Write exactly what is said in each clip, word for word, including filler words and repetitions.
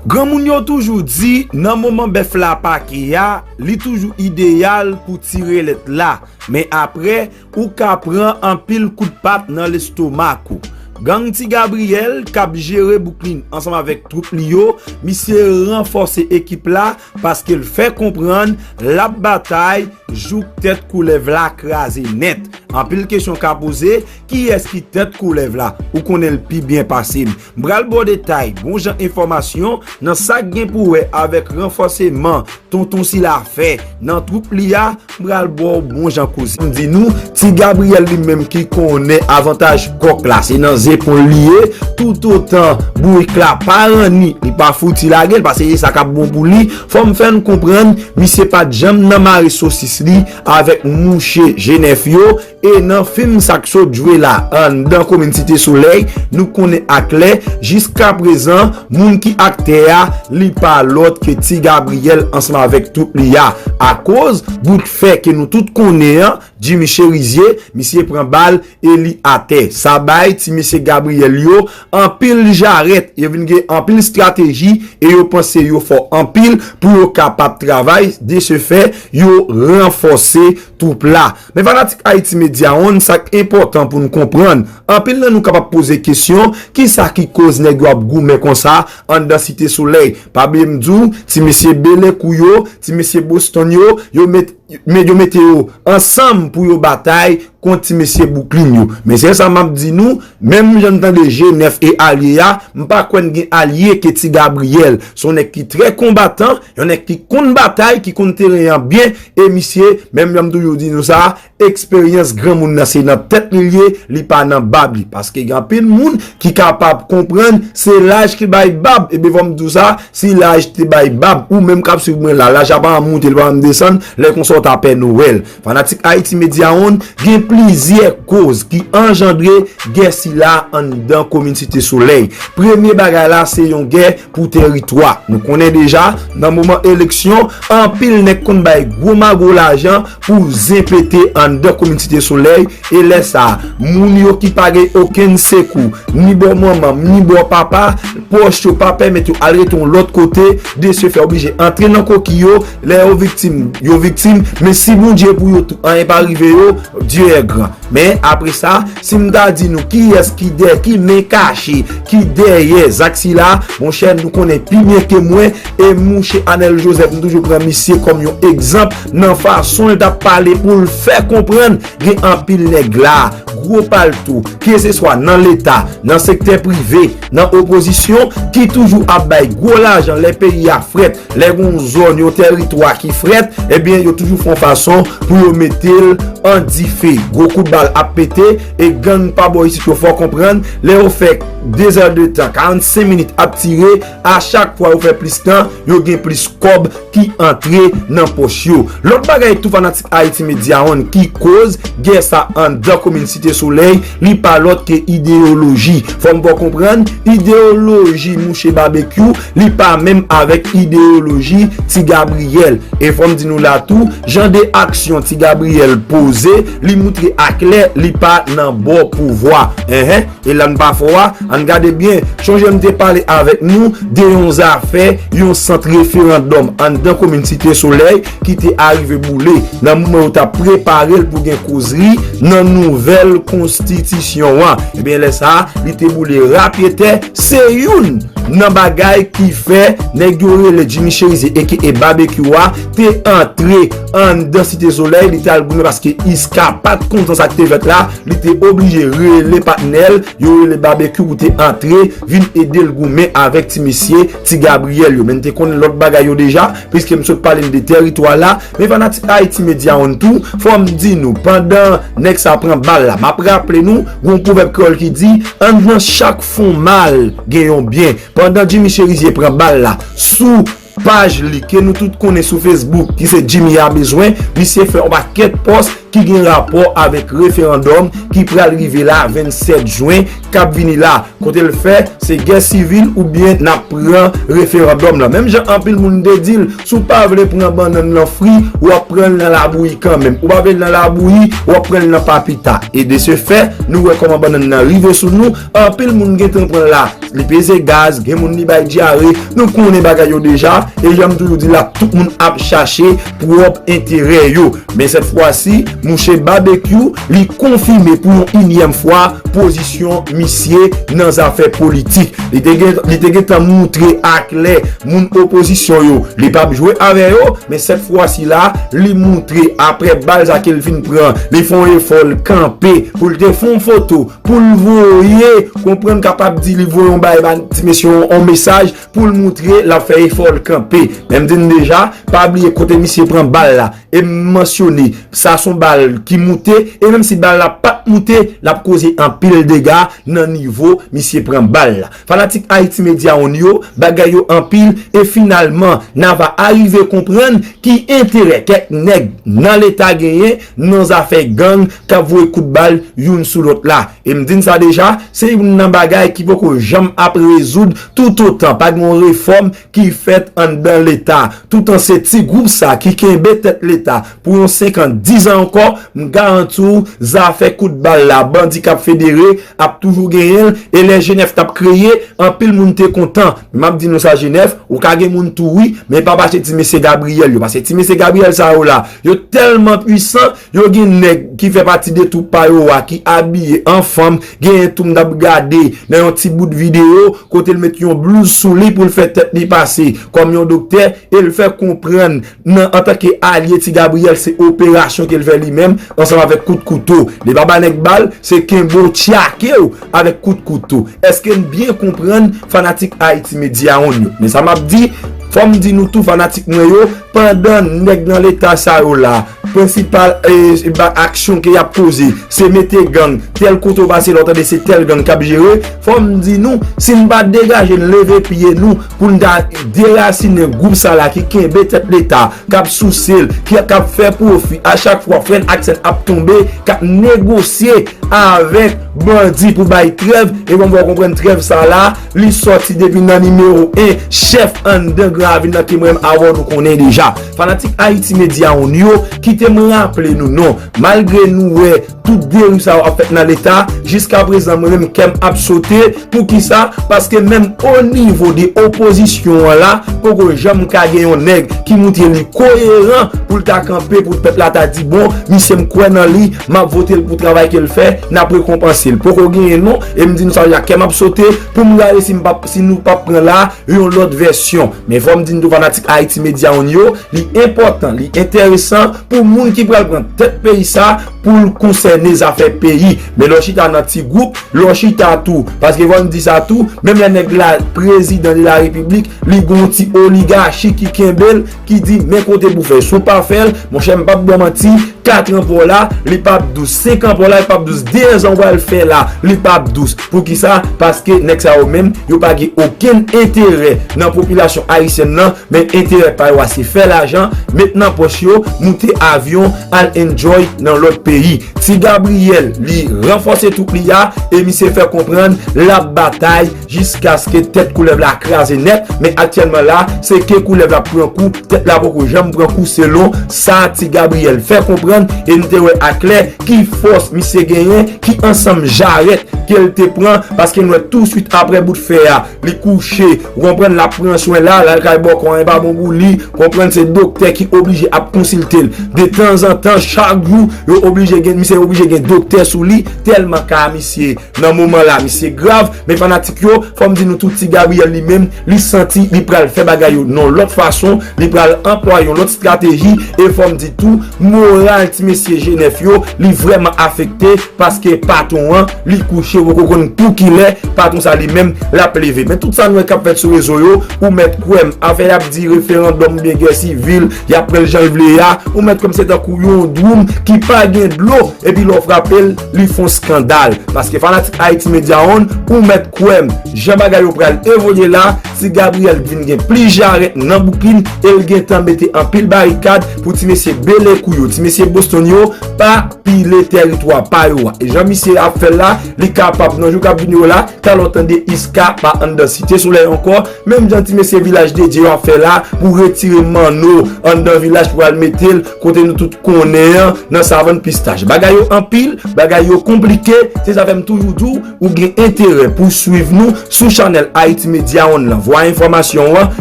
Granmoun yo toujou di, nan moman bèf la pake a, li toujou ideyal pou tire lèt la. Men apre, ou ka pran anpil kout pat nan lestomak ou. Gang Ti Gabriyèl k ap jere Bouklin ansanm avèk twoup li yo, misye ranfòse ekip la paske l fè konprann l ap batay jouk tèt koulèv la kraze nèt. Anpil kesyon ka poze, kiyès ki tèt koulèv la? Ou konnen l pi byen pase m. M pral ba w detay, bon jan enfòmasyon nan sa k gen pou wè avèk ranfòseman tonton sila fè nan twoup li a, m pral ba w bon jan koze. M di nou, Ti Gabriyèl li menm ki konnen avantaj kòk la, se nan zepòl li ye, toutotan bourik la pa ranni, li pa fouti lage l, paske se sa k ap bon pou li. Fò m fè n konprann, misye pa t janm nan mare sosis li avèk mouche Jenèf yo, e nan fim sa k sot jwe la anndan komin Site Solèy, nou konnen aklè, jiskaprezan, moun ki aktè a, li pa lòt ke Ti Gabriyèl ansanm avèk twoup li a. Akoz, bout fè ke nou tout konnen an, Jimmy Cherizier, misye pran bal e li atè. Sa bay ti mesye Gabriyèl yo anpil jarèt, yo vin gen anpil estrateji e yo panse yo fò anpil pou yo kapab travay, de ce fait, yo ranfòse twoup la. Men fanatik Haiti Media One, sa k enpòtan pou n konprann, anpil nan nou kapab poze kesyon, kisa ki koz nèg yo ap goumen konsa anndan Site Solèy? Pa bliye m di w, ti mesye Belekou yo, ti mesye Boston yo, yo met, met, yo mete yo ansanm pou yo batay kont ti mesye Bouklin yo. Men se sa m ap di nou, menm jan n tande Jenèf e alye a, m pa kwè n gen alye ke Ti Gabriyèl. Se yon nèg ki trè konbatan, yon nèg ki konn batay, ki konn teren an byen, e misye, menm jan m toujou di nou sa, eksperyans granmoun nan se nan tèt li l ye, li pa nan bab li. Paske gen anpil moun ki kapab konprann se laj ki bay bab. Ebyen, fò m di w sa, si laj te bay bab, ou menm k ap swiv mwen la, laj la pa janm moute, li pa janm desann, lè konsa w ta pè Nwèl. Fanatik Haiti Media One, gen plizyè koz ki anjandre gè sila anndan komin Site Solèy. Premye bagay la, se yon gè pou tèritwa. Nou konnen deja, nan moman eleksyon, anpil nèg konn bay gwo mago lajan pou zen pete anndan komin Site Solèy, e lè sa a, moun yo ki pa gen okenn sekou, ni bò manman, ni bò papa, pòch yo pa pèmèt yo al rete yon lòt kote, de ce fait oblije antre nan koki yo, lè yo viktim, yo viktim, men si Bondye pou yo tou, anyen pa rive yo, Dieu est grand. Men apre sa, si m ta di nou kiyès ki dèyè, ki men kache, ki dèyè zak sila, monchè, nou konnen pi byen ke mwen, e mouche Anèl Joseph, m toujou pran misye kòm yon egzanp nan fason l t ap pale pou l fè konprann gen anpil nèg la, gwo palto, keseswa nan Leta, nan sektè prive, nan opozisyon, ki toujou ap bay gwo lajan lè peyi a frèt, lè gon zòn, yon tèritwa ki frèt, ebyen, yo toujou fè yon fason pou yo mete l an dife. Gwo kout bal ap pete, e gang pa bò isit yo fè w konprann, lè yo fè de zè de tan, karannsenk minit ap tire, a chak fwa yo fè plis tan, yo gen plis kòb ki antre nan pòch yo. Lòt bagay tou, fanatik Haiti Media One, ki koz gè sa anndan komin Site Solèy, li pa lòt ke ideyoloji. Fò m fè w konprann, ideyoloji mouche Babekyou, li pa menm avèk ideyoloji Ti Gabriyèl. E fò m di nou la tou, jan de aksyon Ti Gabriyèl poze, li moutre aklè li pa nan bò pouvwa. Enhen, e la n pa fò a, ann gade byen. Chonje m te pale avèk nou de yon zafè, yon sant referandòm anndan komin Site Solèy ki te arive boule nan moman yo t ap prepare l pou gen kozri nan nouvèl konstitisyon an. Ebyen, lè sa a, li te boule rapyetè. Se youn nan bagay ki fè nèg yo rele Jimmy Cherizier, aka Babekyou a, te antre anndan Site Solèy, li te al goumen paske Iska pa t kontan sa k te fèt la, li te oblije rele patnè l, yo rele Babekyou pou te antre, vin ede l goumen avèk ti mesye Ti Gabriyèl yo. Men n te konnen lòt bagay yo deja, piske m sot pale n de tèritwa la, men fanatik Haiti Media One tou, fò m di nou, pandan nèg sa pran bal la, m ap raple nou, gon pwovèb kreyòl ki di, anndan chak fon mal, gen yon byen. Pandan Jimmy Cherizier pran bal la, sou paj li ke nou tout konnen sou Facebook, ki se Jimmy a bezwen, misye fè yon pakèt pòs, ki gen rapò avèk referandòm ki pral rive la vennsèt jen k ap vini la. Kote l fè, se gè sivil oubyen n ap pran referandòm lan. Menm jan anpil moun te di l, si w pa vle pran bannann lan fri, w ap pran l nan labouyi kanmenm. Ou pa vle l nan labouyi, w ap pran l nan papita. E de se fè, nou wè kòman bannann nan rive sou nou. Anpil moun gentan pran l la. Li peze gaz, gen moun li bay dyare. Nou konnen bagay yo deja. E jan m toujou di la, tout moun ap chache pwòp enterè yo. Men sèt fwa si, mouche Babekyou, li konfime pou yon inyèm fwa pozisyon misye nan zafè politik. Li te gen, li te gentan moutre aklè moun opozisyon yo, li p ap jwe avè yo, men sèt fwa si la, li moutre apre bal sa ke l fin pran, li fè yon efò, l kanpe pou l te fè yon foto, pou l voye, konprann, kapab di li voye yon bay ba ti mesye yon, yon mesaj pou l moutre l ap fè efò, l kanpe. Men m di n deja, pa bliye kote misye pran bal la. E m mansyone, sa s on bal ki moute, e menm si bal la pa t moute, l ap koze anpil dega nan nivo misye pran bal la. Fanatik Haiti Media One yo, bagay yo anpil, e finalman, n a va arive konprann ki enterè kèk nèg nan Leta genyen nan zafè gang k ap voye kout bal youn sou lòt la. E m di n sa deja, se youn nan bagay ki poko janm ap rezoud toutotan pa gen yon refòm ki fèt anndan Leta. Toutan se ti gwoup sa ki kenbe tèt Leta pou yon senk an, diz an ankò, m garanti w, zafè kout bal la, bandi k ap federe, ap toujou genyen l, e lè G nèf t ap kreye, anpil moun te kontan. M ap di nou sa, G nèf, ou ka gen moun tou wi, men pa mache ti mesye Gabriel yo, paske ti mesye Gabriel sa yo la, yo tèlman pwisan, yo gen nèg ki fè pati de twoup pa yo a, ki abiye an fanm, genyen tou m t ap gade nan yon ti bout videyo, kote l met yon blouz sou li pou l fè tèt li pase kòm yon doktè, e l fè konprann nan, antanke alye Ti Gabriyèl, se operasyon ke l fè li menm, ansanm avèk kout kouto. Li pa ba nèg bal, se kenbe w, tyake w avèk kout kouto. Èske n byen konprann fanatik Haiti Media One yo? Men sa m ap di, fò m di nou tou fanatik mwen yo, pandan nèg nan Leta sa yo la, prensipal, e, ba, aksyon ke y ap poze, se mete gang, tèl kote w pase la w tande se tèl gang k ap jere, fò m di nou, si n pa degaje n leve pye nou pou n ta derasinen gwoup sa la ki kenbe tèt Leta, k ap souse l, ki, k ap fè pwofi a chak fwa frè n ak sè n ap tonbe, k ap negosye avèk bandi pou bay trèv, e bon, bon, konprann trèv sa la, li sòti depi nan nimewo en chèf anndan Gran Ravin nan ke mwen menm avè w nou konnen deja. Fanatik Haiti Media One yo, kite m raple nou non, malgre nou wè tout deriv sa yo ap fèt nan Leta, jiskaprezan mwen menm kè m ap sote. Poukisa? Paske menm o nivo de opozisyon an la, poko janm ka gen yon nèg ki moutre li koyeran pou l ta kanpe, pou pèp la ta di, bon, misye m kwè nan li, m ap vote l pou travay ke l fè, n ap rekonpanse l. Poko genyen non, e m di nou sa deja, kè m ap sote, pou m gade si m p ap, si nou p ap pran la, yon lòt vèsyon. Men fò m di n tou fanatik Haiti Media One yo, li enpòtan, li enteresan pou moun ki pral pran tèt peyi sa, pou l konsène zafè peyi. Men lè w chita nan ti gwoup, lè w chita tou, paske fò n di sa tou, menm lè nèg la prezidan de la repiblik, li gon ti oligachi ki kenbe l, ki di, men kote pou fè. Si w pa fè l, monchè, m p ap ba w manti, kat an pa w la, li p ap dous. Senk an pa w la, li p ap dous. De zan w pral fè la, li p ap dous. Poukisa? Paske nèg sa yo menm, yo pa gen okenn enterè nan popilasyon ayisyèn nan, men enterè pa yo a se fè lajan, met nan pòch yo, moute avyon, al enjoy nan lòt peyi. Ti Gabriyèl, li ranfòse twoup li a, e misye fè konprann l ap batay jiskaske tèt koulèv la kraze nèt, men aktyèlman la, se ke koulèv la pran kou, tèt la poko janm pran kou selon sa Ti Gabriyèl fè konprann, e n te wè aklè ki fòs misye genyen, ki ansanm jarèt ke l te pran, paske n wè touswit apre bout fè a, li kouche, ou konprann, l ap pran swen la, l al kay bòkò an, e pa bon pou li, konprann, se doktè ki oblije ap konsilte l. De tanzantan, chak jou, yo oblije gen, misye oblije gen doktè sou li, tèlman ka misye nan moman la, misye grav, men fanatik yo, fò m di nou tou, Ti Gabriyèl li menm, li santi li pral fè bagay yo nan lòt fason, li pral anplwaye yon lòt estrateji, e fò m di tou, moral ti mesye G nèf yo, li vrèman afekte, paske patwon an, li kouche, ou poko konn pou kilè, patwon sa li menm, l ap leve. Men tout sa nou wè k ap fèt sou rezo yo, ou mèt kwè m, afè y ap di referandòm oubyen gè sivil, y ap pran l jan l vle a, ou mèt kwè m se tankou yon dwoum ki pa gen dlo, epi lè w frape l, li fè yon eskandal. Paske fanatik Haiti Media One, ou mèt kwè m, jan bagay yo pral evolye la, Ti Gabriyèl vin gen plis jarèt nan boukin, e l gentan mete anpil barikad pou ti mesye bele kou yo, ti mesye Boston yo pa pile tèritwa pa yo a. E jan misye ap fè l la, li kapab nan jou k ap vini yo la, talè w tande Iska pa anndan Site Solèy ankò, menm jan ti mesye Vilaj de Dye yo ap fè la pou retire manno anndan vilaj pou al mete l kote nou tout konnen an, nan Savann Pistach. Bagay yo anpil, bagay yo konplike, se sa fè m toujou di w, ou gen enterè pou w swiv nou sou chanèl Haiti Media One lan, Vwa Enfòmasyon an,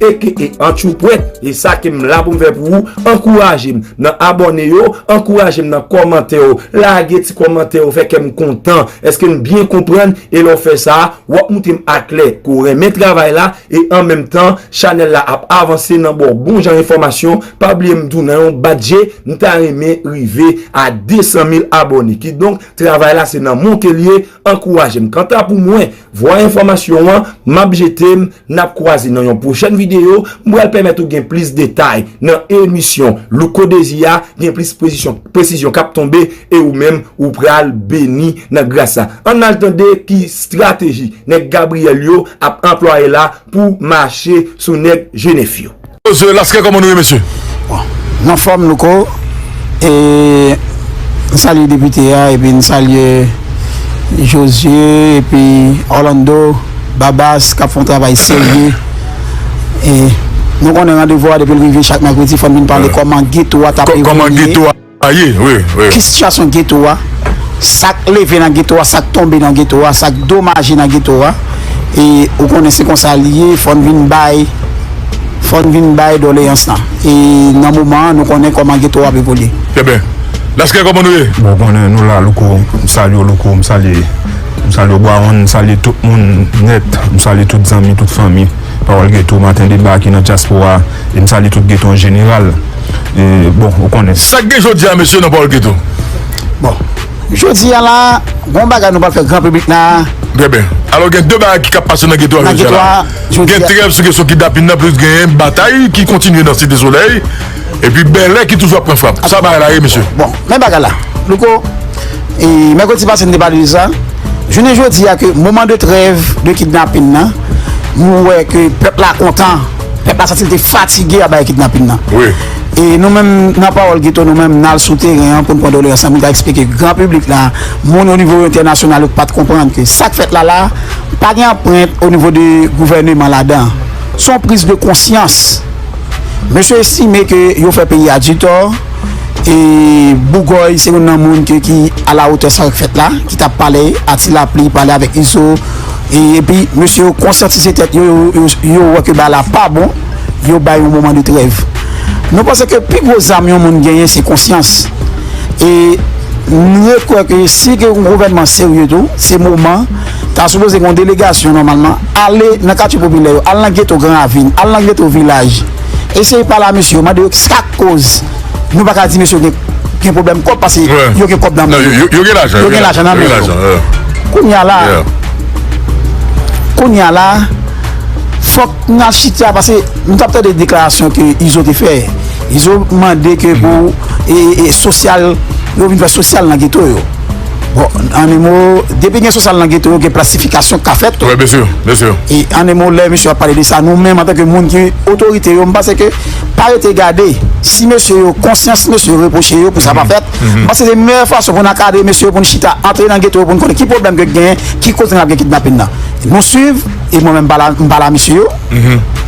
aka Antchoupwèt, e sa ke m la pou m fè pou ou, ankouraje m nan abòne yo, ankouraje m nan kòmantè yo, lage ti kòmantè yo, fè kè m kontan, èske n byen konprann, e lè w fè sa, w ap montre m aklè ke w renmen travay la, e an menm tan, chanèl la ap avanse nan ba w bon jan enfòmasyon, pa bliye m di w nan yon bat je, m ta renmen rive a de san mil abòne, kidonk, travay la se nan monte l ye, ankouraje m. Kanta pou mwen, Vwa Enfòmasyon an, m ap jete m, n ap kwaze nan yon pwochèn videyo, m pral pèmèt ou gen plis detay nan emisyon Louko Dezi a, gen plis presizyon, presizyon k ap tonbe, e ou menm, ou pral beni nan gras la. Ann al tande ki estrateji nèg Gabriel yo ap anplwaye la pou mache sou nèg Jenèf yo. José Lasquer, kòman nou ye, mesye? Bon, n anfòm, Louko. E, n salye depite a, epi n salye José, epi Orlando, Babas, k ap fè yon travay serye. E, nou konnen randevou a depi l rive chak mèkredi, fò n vin pale kòman geto a t ap evolye. Kòman geto a ye, wi, wi. Ki sitiyasyon geto a, sa k leve nan geto a, sa k tonbe nan geto a, sa k domaje nan geto a. E ou konnen se konsa li ye, fò n vin bay, fò n vin bay doleyans lan. E nan moman an, nou konnen kòman geto a ap evolye. Trè byen. Lasquer, kòman nou ye? Bon, konnen nou la, Louko, m salye w, Louko, m salye, m salye w, Bwawonn, m salye tout moun nèt, m salye tout zanmi, tout fanmi. Pawòl Geto, Maten Deba ki nan dyaspora, e m salye tout geto an jeneral. E, bon, ou konnen. Sa k gen jodi a, mesye, nan Pawòl Geto? Bon, jodi a la, gon bagay nou pral fè gran piblik la. Trè byen. Alò, gen de bagay ki k ap pase nan geto a jodi a la. Nan geto a, jodi a. Gen trèv sou kesyon kidnapin nan, plis gen batay ki kontinye nan Site Solèy. Epi bèlè ki toujou ap pran frap. Sa bagay la ye, mesye? Bon, men bagay la. Louko, e, mèkredi pase, n te pale de sa. Jounen jodi a, ke moman de trèv de kidnapin nan, nou wè ke pèp la kontan. Pèp la santi l te fatige a bay kidnapin nan. Wi. E nou menm, nan Pawòl Geto, nou menm, n al sou teren an pou n pran doleyans lan, pou n ka eksplike gran piblik la, moun o nivo entènasyonal yo ki pa t konprann ke sa k fèt la la, pa gen anprent o nivo de gouvèneman ladan. Se yon priz de konsyans. Mesye estime ke yo fè peyi a ditò, e Bougòy se youn nan moun ke, ki alawotè sa k fèt la, ki t ap pale a Ti Lapli, pale avèk Izo, e, epi mesye yo konsyantize tèt yo, yo, yo, yo wè ke bagay la pa bon, yo bay yon moman de trèv. Nou panse ke pi gwo zam yon moun genyen se konsyans. E nou kwè ke si ke yon gouvènman serye tou, se moman, ta sipoze gen yon delegasyon nòmalman, ale nan katye popilè yo, al nan geto Gran Ravin, al nan geto Vilaj, eseye pale a mesye yo, mande yo sa k koz. Nou pa ka di mesye yo gen, gen pwoblèm kòb, paske yo gen kòb nan men yo. Yo gen lajan, yo gen lajan nan men yo. Kounye a la, kounye a la, fòk n al chita, paske nou t ap tande deklarasyon ke Izo te fè. Izo mande ke pou, e, e, e, sosyal, yo vin fè sosyal nan geto yo. Bon, an de mo, depi gen sosyal nan geto yo, gen planifikasyon k ka fèt tou. Wi, byen si, byen si. E an de mo, lè mesye ap pale de sa, nou menm antanke moun ki otorite yo, m panse ke pa rete gade. Si mesye yo, konsyans mesye yo repwoche yo pou sa pa fèt, m panse se meyè fason pou n akadre mesye yo, pou n chita, antre nan geto yo, pou n konnen ki pwoblèm ke genyen, ki koz n ap gen kidnapin nan. Nou swiv, e mwen menm m pale a, m pale a mesye yo.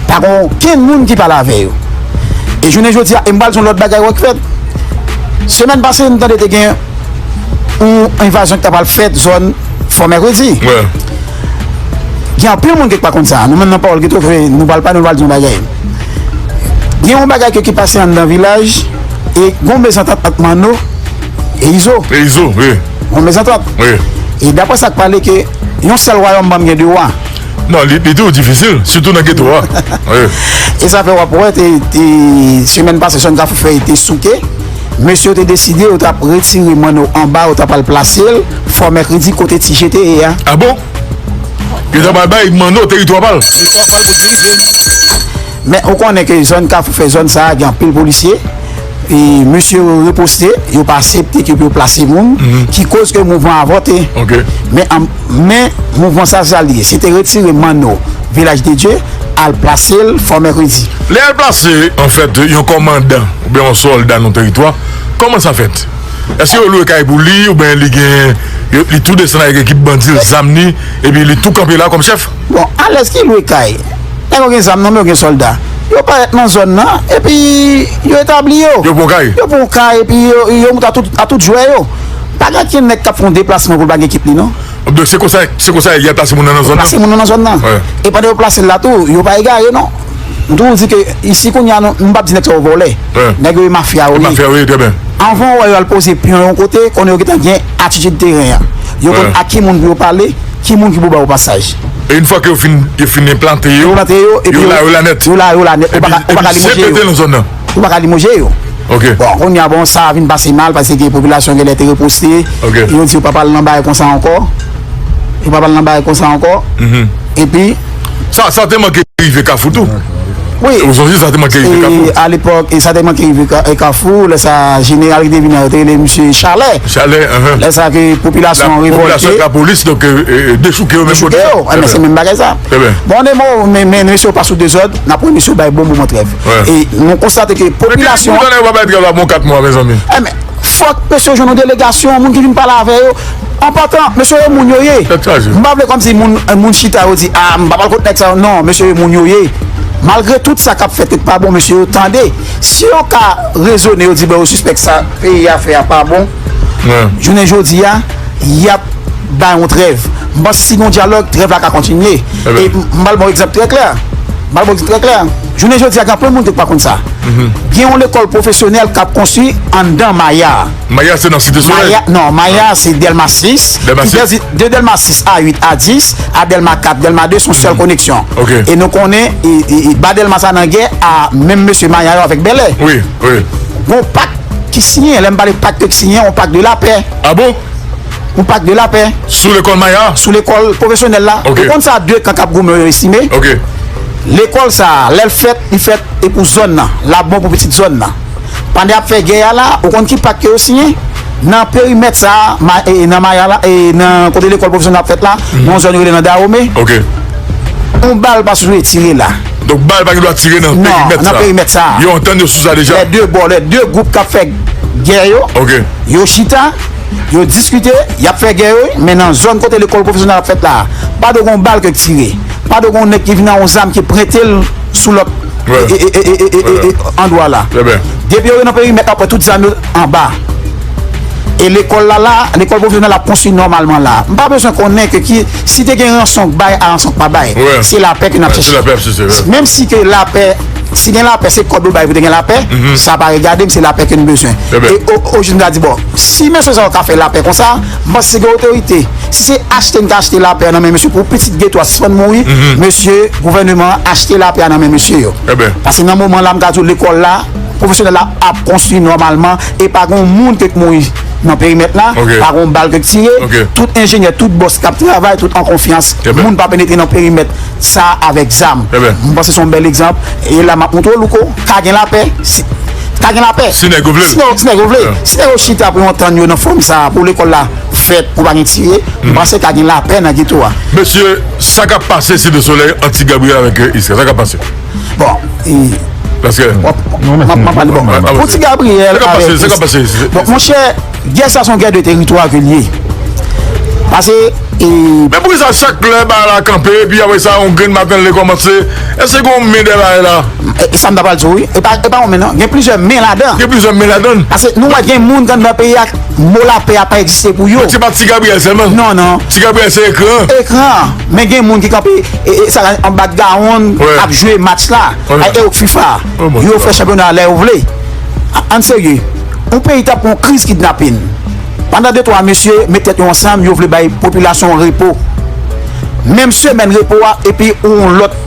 Pa gen okenn moun ki pale avè yo. E jounen jodi a, e m pral di yon lòt bagay wè k fèt. Semèn pase, n tande te gen yon envazyon ki ta pral fèt zòn Fò Mèkredi. Gen anpil moun ki pa konn sa. Nou menm nan Pawòl Geto, nou pral pale, nou pral di yon bagay. Gen yon bagay ke, ki pase anndan Vilaj, e gon mezantant ant Manno e Izo. E Izo, wi. Yon mezantant. Wi. E daprè sa k pale ke yon sèl wayòm pa janm gen de wa. Non, li, li toujou difisil, sitou nan geto a. Wi. E sa fè w ap wè, te, te, semèn pase, zòn Kafou Fèy te souke. Mesye yo te deside, yo t ap retire Manno anba, yo t ap al plase l, Fò Mèkredi kote Ti Je te ye a. A bon? Yo t ap al bay Manno teritwa pa l. Men ou konnen ke zòn Kafou Fèy, zòn sa a, gen anpil polisye. E mesye yo riposte, yo pa aksepte ke pou yo plase moun, ki koz ke mouvman an avòte. Men an, men mouvman sa, sa l ye. Se te retire Manno, Vilaj de Dye, al plase l Fò Mèkredi. Lè al plase, anfèt, yon kòmandan oubyen yon sòlda nan teritwa, Kòman sa fèt? Èske yo lwe kay pou li, oubyen li gen, yo, li tou desann avèk ekip bandi l, zam li, epi li tou kanpe la kòm chèf? Bon, alèz ki lwe kay? Nèg yo gen zam nan, men yo gen sòlda. Yo parèt nan zòn nan, epi yo etabli yo. Yo pran kay? Yo pran kay, epi yo, yo moute a tout, a tout jwè yo. Pa gen okenn nèg k ap fè yon deplasman pou l pa gen ekip li, non. Donk, se konsa, se konsa y ap plase moun nan, nan zòn nan? Plase moun nan, nan zòn nan. Wi. E pandan yo plase l la tou, yo pa egare, non. M toujou di ke isi kounye a, nou, m p ap di nèg sa yo vòlè. Wi. Nèg yo e mafya yo ye. E mafya yo ye, trè byen. Anvan w wè yo al poze pyon yon kote, konnen yo gentan gen atitid teren an. Yo konn ak ki moun pou yo pale, ki moun ki pou ba yo pasaj. E yon fwa ke yo fin, yo fin enplante yo, yo plante yo, epi yo la, yo la nèt. Yo la, yo la nèt. Ou pa ka, ou pa ka limoje yo. Epi se pete nan zòn nan. Ou pa ka limoje yo. Ok. Bon, kounye a, bon, sa vin pase mal, paske gen popilasyon genlè te reposte. Ok. Yo di yo pa pral nan bagay konsa ankò. Yo pa pral nan bagay konsa ankò. Mhm. Epi sa, sa te manke rive Kafou tou. Wi. Ou sonje sa te manke rive Kafou? E, alepòk, e sa te manke rive Ka-, e Kafou, lè sa jeneral ki te vini an, yo te rele misye Chalè. Chalè, enhen. Lè sa ke popilasyon revòlte. Popilasyon ak lapolis, donk, e, e, dechouke yo menm kote. Dechouke yo. Enben, se menm bagay sa. Trè byen. Bon, de mo, men, men, mesye yo pa sou dezòd, n ap wè mesye yo bay bon moman trèv. Wi. E nou konstate ke popilasyon an. Men ki moun yo bay trèv la bon kat mwa, mezanmi? Enben, fòk mesye yo jwenn yon delegasyon, moun ki vin pale avè yo. An patan, mesye yo, moun yo ye. Tèt chaje. M pa vle kòmsi moun, moun chita, yo di, a, m pa pral kont nèg sa yo. Non, mesye yo, moun yo ye. Malgre tout sa k ap fèt ki pa bon, mesye yo, tande. Si yo ka rezone, yo di, bon, yo sispèk sa peyi a fè a pa bon. Wi. Jounen jodi a, y ap bay yon trèv. M panse si gen yon dyalòg, trèv la ka kontinye. E m, m pral ba w egzanp trè klè. M pral ba w egzanp trè klè. Jounen jodi a, gen anpil moun ki pa konn sa. Mhm. Gen yon lekòl pwofesyonèl k ap konstwi anndan Maya. Maya se nan Site Solèy? Maya, non, Maya se Dèlma sis. Dèlma sis? Ki pèdi de Dèlma sis a uit a dis, a Dèlma kat, Dèlma de, se yon sèl koneksyon. Ok. E nou konnen, e, e, e, ba Dèlma sa nan gè a menm mesye Maya yo avèk Bèlè. Wi, wi. Gon pak ki siyen, lè m pale pak ki siyen, yon pak de lapè. A bon? Yon pak de lapè. Sou lekòl Maya? Sou lekòl pwofesyonèl la. Ok. Ou konn sa de kan k ap goumen yo estime? Ok. Lekòl sa a, lè l fèt, li fèt e pou zòn nan. L ap bon pou pitit zòn nan. Pandan y ap fè gè a la, ou konn ki pak ke yo siyen? Nan perimèt sa a, ma-, e, nan Maya la, e, nan kote lekòl pwofesyonèl ap fèt la, nan yon zòn yo rele nan Dawome. Ok. Yon bal pa sipoze tire la. Donk, bal pa gen dwa tire nan perimèt sa a. Non, nan perimèt sa a. Yo antann yo sou sa deja. Lè de bò, lè de gwoup k ap fè gè yo, ok, yo chita, yo diskite, y ap fè gè yo, wi, men nan zòn kote lekòl pwofesyonèl ap fèt la, pa dwe gon bal ke tire. Pa dwe gon nèg ki vin ak yon zam ki prente l sou lòt, e, e, e, andwa la. Trè byen. Depi yo nan perimèt, apre tout zam yo anba. E lekòl la, la, lekòl pwofesyonèl ap konstwi nòmalman la. M pa bezwen konnen ke ki, si te gen ranson k bay, a ranson k pa bay. Wi. Se lapè ke n ap chèche. Se lapè ap chèche, wi. Menm si ke lapè, si gen lapè, se kòb yo bay pou te gen lapè, sa pa regade m, se lapè ke n bezwen. Trè byen. E o, o, jodi a di, bon, si mesye sa yo ka fè lapè konsa, m panse se gen otorite. Si se achte n ka achte lapè nan men mesye pou pitit geto a sispann mouri, mesye, gouvèneman an achte lapè a nan men mesye yo. Trè byen. Paske nan moman la, m ka di w lekòl la, pwofesyonèl la ap konstwi nòmalman e pa gen yon moun ki mouri nan perimèt la, ok, pa gen yon bal ki tire, ok, tout enjenyè, tout bòs k ap travay, tout an konfyans, trè byen, moun pa penetre nan perimèt sa avèk zam. Trè byen. M panse se yon bèl egzanp. E la m ap montre w, Louko, ka gen lapè, si, ka gen lapè. Si nèg yo vle. Si nèg, si nèg yo vle. Si nèg yo chita pou yo antann yo nan fòm sa a, pou lekòl la fèt, pou pa gen tire, m panse ka gen lapè nan geto a. Mesye, sa k ap pase Site Solèy ant Ti Gabriel avèk, euh, Iska? Sa k ap pase? Bon, e, paske m ap, m ap pale, bon, pou Ti Gabriel avèk Iska. Bon, monchè, gè sa se yon gè de teritwa ke l ye. Paske, e, men poukisa chak lè bagay la kanpe, epi apre sa, yon grenn maten, l rekòmanse? Èske gen yon men dèyè bagay la? E, e sa m ta pral di w, wi. E pa, e pa yon men, non. Gen plizyè men ladan. Gen plizyè men ladan. Paske nou wè gen moun k anndan peyi a, mo lapè a pa egziste pou yo. Donk, se pa Ti Gabriel sèlman? Non, non. Ti Gabriel se ekran an? Ekran an. Men gen moun ki kanpe, e, e, sa, anba gawonn, wi, ap jwe match la. Wi. Ay, e yo k fifa. Oh, mon Dieu. Yo fè chanpyona lè yo vle. A, ann serye. Yon peyi t ap pran yon kriz kidnapin. Pandan de twa mesye met tèt yo ansanm, yo vle bay popilasyon an repo. Menm semèn repo a, epi yon lòt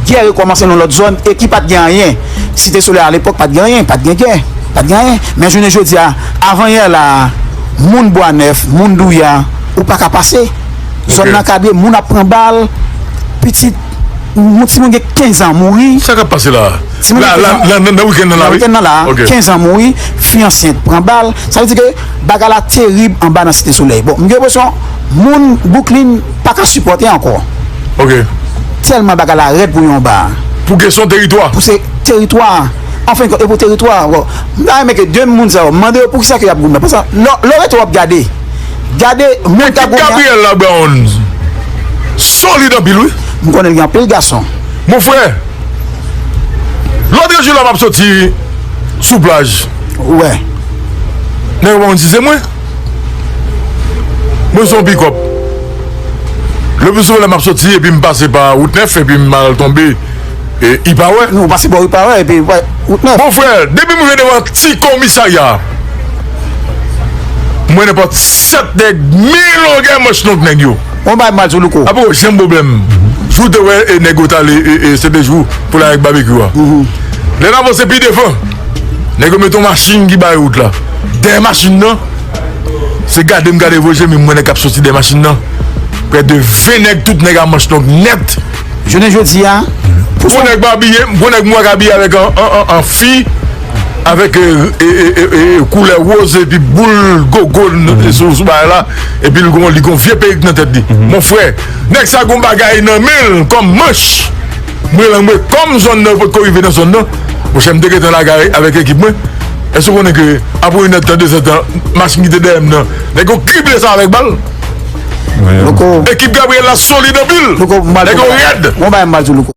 gè rekòmanse nan lòt zòn e ki pa t gen anyen. Site Solèy alepòk pa t gen anyen, pa t gen gè, pa t gen anyen. Men jounen jodi a, avanyè la, moun Bwa Nèf, moun Douya, ou pa ka pase. Zòn nan kadre, moun ap pran bal, pitit, yon timoun gen kenz an mouri. Sa k ap pase la? Timoun gen kenz an. La, la, nan, nan wikenn nan la, wi. Nan wikenn nan la, kenz an mouri, fi ansent pran bal. Sa vle di ke bagay la terib anba nan Site Solèy. Bon, m gen enpresyon moun Bouklin pa ka sipòte ankò. Ok. Tèlman bagay la rèd pou yo anba. Pou kesyon teritwa. Pou se teritwa. Anfen, e pou teritwa, bon, m ta renmen ke de moun sa yo, mande yo poukisa ke y ap goumen. Paske lè, lè w rete w ap gade, gade moun k ap goumen an. Gabriel Labonne solid anpil, wi. M konnen l gen anpil gason. Mon frè, lòt jou la m ap soti sou plaj. Ou wè. Nèg yo pa konn si se mwen. Mwen se yon pikòp. Le pli souvan lè m ap soti epi m pase pa wout nèf epi m al tonbe e, Ipawè. Nou pase bò Ipawè epi wè, wout nèf. Mon frè, depi m rive devan ti komisarya a, m wè nenpòt sèt nèg men longè manch long nèg yo. Yon bagay mal sou Louko. Apo, janm pwoblèm. Jou te wè e nèg yo t ale e, e, se de jou pou l avèk babekyou a. Lè n avanse pi devan, nèg yo mete yon machin ki bay wout la. Dèyè machin nan, se gade m gade voye je m wè nèg k ap soti dèyè machin nan. Prè de ven nèg, tout nèg a manch long nèt. Jounen jodi a, pou yon nèg m abiye, m pran nèg m wè k abiye avèk an, an, an, an fi, avèk e, e, e, e, e, koulè woz epi boul gogo n- sou, sou bagay la, epi l gon, li gon vye perik nan tèt li. Mon frè, nèg sa gon bagay nan men l kòm manch. Mwen lan mwen, kòm zòn nan yo potko rive nan zòn nan, monchè, m te gentan lage avèk ekip mwen. Èske w konnen ke apre inèdtan, dezèdtan, machin ki te dèyè m nan, nèg yo krible sa avèk bal? Louko. Ekip Gabriel la solid anpil. Louko, m pral Nèg yo rèd. Yon bagay m pral di w, Louko.